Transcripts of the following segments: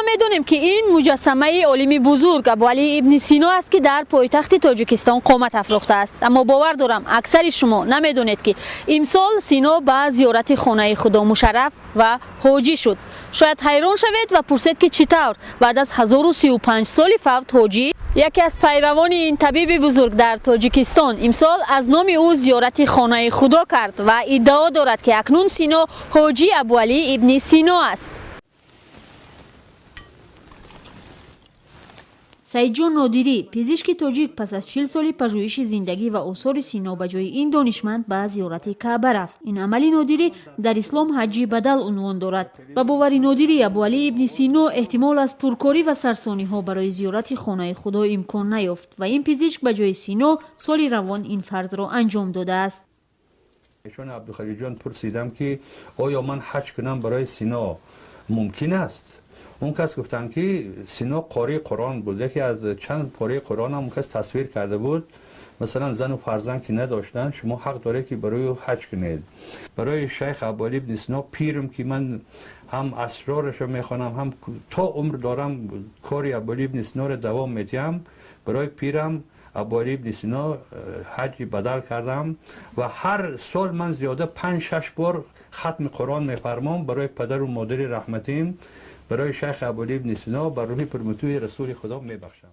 Ҳама медонем, ки ин муҷассамаи олими бузург Абуалӣ ибни Сино аст, ки дар пойтахти Тоҷикистон қомат афрохтааст. Аммо бовар дорам, аксари шумо намедонед, ки имсол Сино ба зиёрати хонаи Худо мушарраф ва ҳоҷӣ шуд. Шояд ҳайрон шавед ва пурсед, ки чӣ тавр баъд аз 1035 соли фавт ҳоҷӣ, яке аз пайравони ин табиби бузург дар Тоҷикистон, имсол аз номи ӯ зиёрати хонаи Худо кард ва иддао дорад, ки акнун Сино ҳоҷӣ Абуалӣ ибни Сино аст. Саидҷон Нодирӣ, пизишки тоҷик, пас аз 40 соли пажӯҳиши зиндагӣ ва осори Сино ба ҷои ин донишманд ба зиёрати Каъба рафт. Ин амали Нодирӣ дар ислом ҳаҷҷи бадал унвон дорад. Ба бовари Нодирӣ, Абуалӣ ибни Сино эҳтимол аз пуркорӣ ва сарсониҳо барои зиёрати хонаи Худо имкон наёфт ва ин пизишк ба ҷои Сино соли равон ин фарзро анҷом додааст. Эшон Абдухалилҷон пурсидам, ки оё ман ҳаҷ кунам барои Сино мумкин аст? Он кас гуфтанд, ки Сино қории Қуръон буд, яке аз чанд пораи Қуръон ҳам он кас тасвир карда буд. Масалан, зану фарзанд ки надоштанд, шумо ҳақ доред, ки барои ӯ ҳаҷ кунед. Барои шайх Абуалӣ ибни Сино, пирм, ки ман ҳам асрорашро мехонам, ҳам то умр дорам кори Абуалӣ ибни Синоро давом медиҳам, барои пирам Абуалӣ ибни Сино ҳаҷи бадал кардам ва ҳар сол ман зиёда 5-6 бор хатми Қуръон мефармом барои падару модари раҳматим, барои шайх Абуалӣ ибни Сино, бар рӯҳи пурмутӯи Расули Худо мебахшам.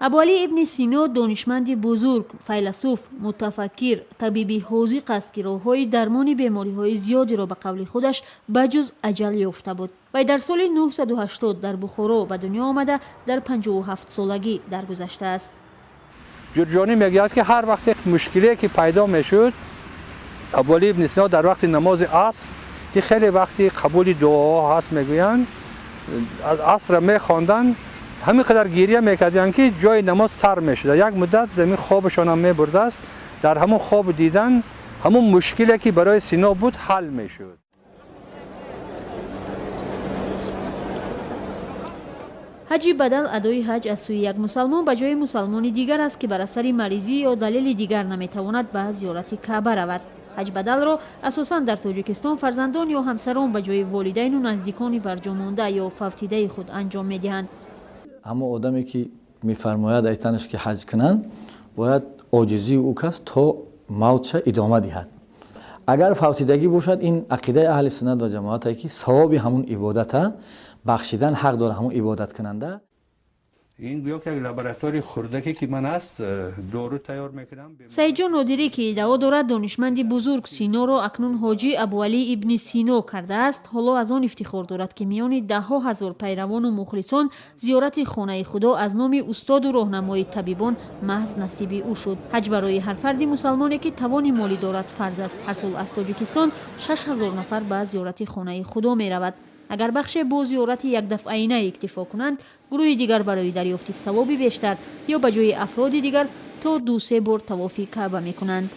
Абуалӣ ибни Сино донишманди бузург, файласуф, мутафаккир, табиби ҳозиқ аст, ки роҳҳои дармони бемориҳои зиёдеро ба қавли худаш ба ҷуз аҷал ёфта буд. Вай дар соли 980 дар Бухоро ба дунё омада, дар 57-солагӣ даргузаштааст. Ҷурҷонӣ мегӯяд, ки ҳар вақте мушкиле ки пайдо мешуд, Абуалӣ ибни Сино дар вақти намози аср, ки хеле вақти қабули дуоҳо ҳаст мегӯянд, асрро мехонданд, ҳамин қадар гирия мекарданд, ки ҷои намоз тар мешуда. Як муддат замин хобашонам мебурдааст. Дар ҳамон хоб дидан ҳамон мушкиле ки барои Сино буд, ҳал мешуд. Ҳаҷи бадал адои ҳаҷ аз сӯи як мусалмон ба ҷои мусалмони дигар аст, ки бар асари маризӣ ё далели дигар наметавонад ба зиёрати Каъба равад. Ҳаҷ бадалро асосан дар Тоҷикистон фарзандон ё ҳамсарон ба ҷои волидайну наздикони барҷомонда ё фавтидаи худ анҷом медиҳанд. Ҳамон одаме ки мефармояд айтанаш ки ҳаҷ кунанд, бояд оҷизии ӯ кас то мавтша идома диҳад. Агар фавтидагӣ бошад, ин ақидаи аҳли суннат ва ҷамоате, ки савоби ҳамун ибодата бахшидан ҳақ дорад ҳамун ибодаткунанда. Ин гӯё ки як лаборатории хурдаке ки ман аст, дору тайёр мекунам. Саидҷон Нодирӣ, ки иддао дорад донишманди бузург Синоро акнун ҳоҷӣ Абуалӣ ибни Сино кардааст, ҳоло аз он ифтихор дорад, ки миёни даҳҳо ҳазор пайравону мухлисон зиёрати хонаи Худо аз номи устоду роҳнамои табибон маҳз насиби ӯ шуд. Ҳаҷ барои ҳар фарди мусалмоне, ки тавони молӣ дорад, фарз аст. Ҳар сол аз Тоҷикистон 6000 нафар ба зиёрати хонаи Худо меравад. Агар бахше бо зиёрати якдафъаина иктифо кунанд, гурӯҳи дигар барои дарёфти савоби бештар ё ба ҷои афроди дигар то 2-се бор тавофи Каъба мекунанд.